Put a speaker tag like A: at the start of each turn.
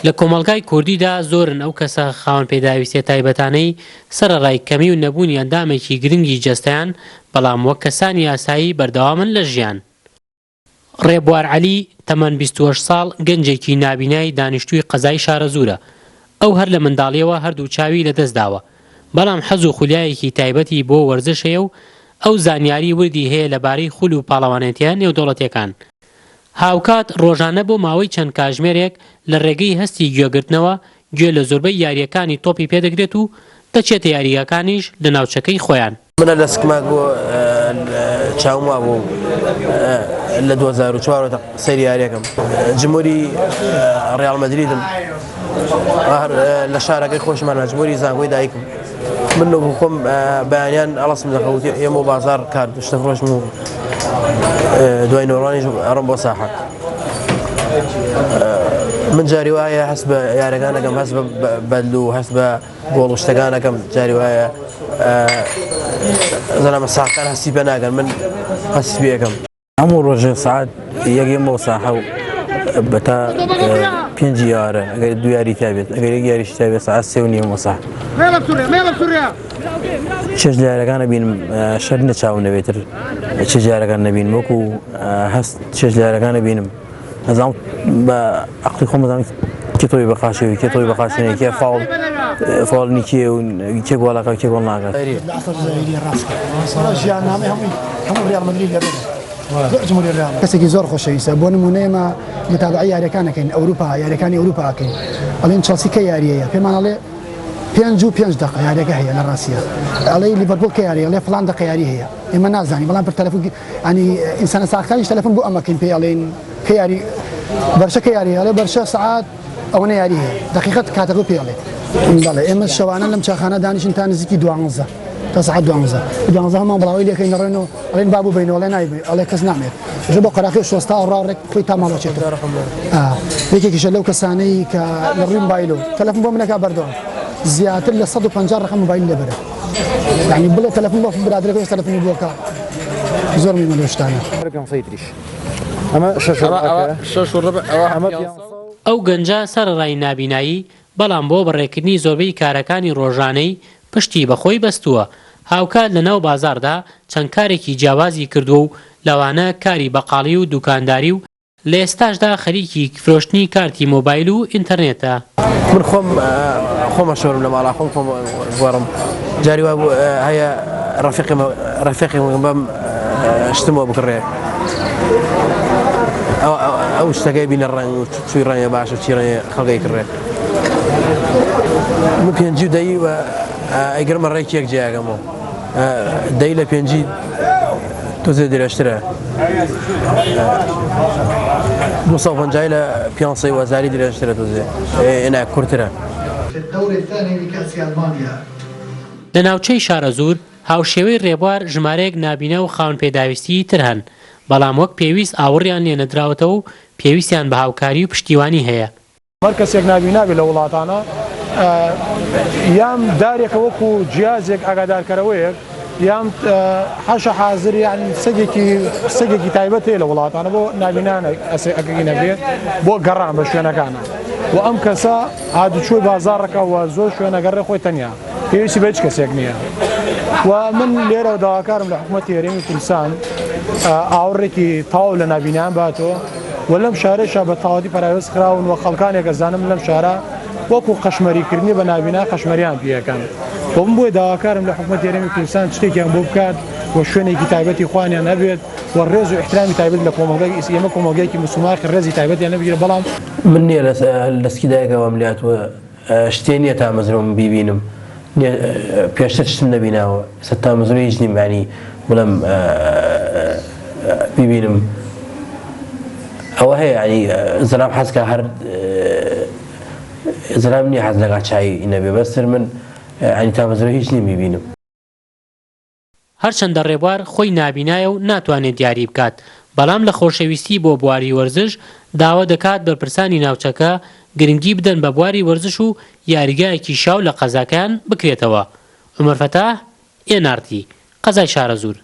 A: لە کۆمەڵگای کوردیدا زۆرن ئەو کەسە خاوەن پێداویستیە تایبەتانەی سەرەڕای کەمی و نەبوونی ئەندامێکی گرنگی جەستەیان، بەڵام وەک کەسانی ئاسایی بەردەوامن لە ژیان. ڕێبوار عەلی، تەمەن 28 ساڵ، گەنجێکی نابینای دانیشتووی قەزای شارەزوورە. ئەو هەر لە منداڵییەوە هەردوو چاوی لەدەستداوە، بەڵام حەز و خولیایەکی تایبەتی بۆ وەرزش هەیە و ئەو زانیاری وردی هەیە لەبارەی خول و پاڵەوانێتیە نێودەوڵەتیەکان. هاوکات ڕۆژانە بۆ ماوەی چەند کاژمێرێک لە ڕێگەی هەستی گوێگرتنەوە گوێ لە زۆربەی یارییەکانی تۆپی پێ دەگرێت و دەچێتە یاریگاکانیش لە ناوچەکەی خۆیان.
B: منە لە سکماک بۆ چاوم وابوو لە 2004 سەیری یاریەکەم جمهوری ڕیاڵ مەدریدم لە شارەکەی خۆشمانە جمهوری زانکۆی دایکم من بۆ خۆم بەیانیان ئەڵسم دەخەوتی ئێمە بازار کار شتە فرۆشم و دوای نۆڕانیش ئەڕۆم بۆ ساحە من جاری وایە هەست بە یارەکانەکەم هەست بە بەدل و هەست بە گۆڵ و شتەکانەکەم جاری وایە زەلامە ساقان هەستی پێ ناکەن من هەستی پێەکەم
C: هەموو ڕۆژێ سعات یەک بۆ ساحە و بەتا پێنج یارە ئەگەر دو یاری تا بێت ئەگەر یەک یاریش تا بێت سعات سێ و نیوە ساح چێژ لە یارەکان بینم شەر نەچاو نەبێتر چێژ یارەکان نەبین وەکو هەست چێژ لە یارەکان بینم ئەزانم بە عەقڵی خۆم ئەزانم کێ تۆی بە قاچەوی کێ تۆی بە قاچێ کێ فاڵ فاڵنی کێ و کێ گۆڵەکە و کێ گۆڵ ناکات.
D: کەسێکی زۆر خۆشەویستە بۆ نمونە ئێمە متابعی یاریەکان ئەکەین ئەوروپا یاریەکانی ئەوروپا ئەکەین ئەڵێن چڵسی کە یاریەیە پێمان ئەڵێ پێنج و پێنج دقە یاریەکە هەیە لە ڕاستیە ئەڵێ لیڤەرپوڵ کە یاریە ئەڵێ فلان دقە یاری هەیە ئێمە نازانین بەڵام پر تەلەفۆن ینی ئینسانە ساختانیش تەلەفۆن بۆ ئەمەکەین پێی ئەڵێن کە یاری بەرشە کە یاری ئەڵێ بەرشە سەعات ئەوەنە یاری هەیە دقیقەت کاتەکە پێ ئەڵێ بەڵێ ئێمە شەوانە لەم چاخانە دانیشن تا نزیکی دوانزە تا سەعات دوانزە دوانزە هەمان بڵاوی لێکەین دەڕێنەوە ئەڵێن بابوو بینەوە ئەڵێ نایبێ ئەڵێ کەس نامێت ژە بۆ قەراخی شۆستا ڕا ڕێک خۆی تا ماڵەوە چێتەوە یەکێکیشە لەو کەسانەی کە لە ڕووی مۆبایلەوە تەلەفۆن بۆ منەکە بەردەوام زیاتر لە 150 ڕقم مۆبایل لێبەرە یعنی بڵێ تەلەفۆن بۆ برادەرەکە ئێستا تەلەفۆنی بۆ کە زۆر مهمە لەو شتانە.
E: ئەمە شەش و ڕبع شەش و ڕبع ئەوە ئەمە
A: ئەو گەنجە سەرەڕای نابینایی، بەڵام بۆ بەڕێکردنی زۆربەی کارەکانی ڕۆژانەی پشتی بە خۆی بەستووە، هاوکات لەناو بازاڕدا چەند کارێکی جیاوازی کردووە و لەوانە کاری بەقاڵی و دوکانداری و لە ئێستاشدا خەریکی فرۆشتنی کارتی مۆبایل و ئینتەرنێتە.
B: من خۆم خۆم ئەشۆرم لە ماڵا خۆم خۆم گۆڕم جاری وا هەیە ڕەفیقم ڕەفیقم بەم شتم بۆ بکڕێ ئەو شتەکەی بینە ڕەنگ و چوی ڕەنگە باشە چی ڕەنگە خەڵکی کڕێ من پێنجی و دەی و ئەیگرمە ڕێک یەک جیاگەمەوە دەی لە پێنجی تۆزێ درێژترە 250 لە 500 وەزاری درێژترە تۆزێ ئێنا کورترە.
A: لە ناوچەی شارەزوور هاوشێوەی رێبوار ژمارەیەک نابینا و خاوەن پێداویستیی تر هەن، بەڵام وەک پێویست ئاوڕیان لێنەدراوەتەوە و پێویستیان بە هاوکاری و پشتیوانی هەیە.
E: هەر کەسێک نابینا بێت لە وڵاتانە یان دارێکە وەکو جیازێک ئاگادارکەرەوەیەک یان حەشە حازر یان سەگێکی سەگێکی تایبەت هەیە لە وڵاتانە بۆ نابینانە ئەگەی نەبێت بۆ گەڕان بە شوێنەکانە و ئەم کەسە هاتوچۆی بازاڕەکە و زۆر شوێنەگەڕێ خۆی تەنیا پێویستی بە هیچ کەسێک نییە و من لێرەوە داواکارم لە حکوومەتی هەرێمی کوردستان ئاوڕێکی تەواو لە نابینایان باتەوە و لەم شارەشا بە تەواوەتی پەراوێز خراون و خەڵکانێک ئەزانم لەم شارە وەکو قەشمەریکردنی بە نابینا قەشمەریان پێەکەن و من بۆیە داواکارم لە حکوومەتی هەرێمی کوردستان شتێکیان بۆ بکات و شوێنێکی تایبەتی خوانیان هەبێت و ڕێز و ئیحترامی تایبەت لە کۆمەڵگای ئیس ئێمە کۆمەڵگایەکی موسڵمانە ڕێزی تایبەتیان نەبگیرێت بەڵام
B: من نییە لە سکی دایکەوەم لاتوە شتێ نیە تامەزرۆم بیبینم نیە پێشتر شتم نەبیناوە ئێستا تامەزرۆی هیچ نیم یانی بڵێم بیبینم ئەوە هەیە ینی زەلام حەزکە هەر زەلام نییە حەز لەگا چای نەبێ بەستر من ینی تامەزرۆ هیچ نیم بیبینم.
A: هەرچەندە ڕێبوار خۆی نابینایە و ناتوانێت دیاری بکات، بەڵام لە خۆشەویستی بۆ بواری وەرزش داوا دەکات بەرپرسانی ناوچەکە گرنگی بدەن بە بواری وەرزش و یاریگایەکی شیاو لە قەزاکەیان بکرێتەوە. عومەر فەتاح، ئێن ئاڕ تی، قەزای شارەزوور.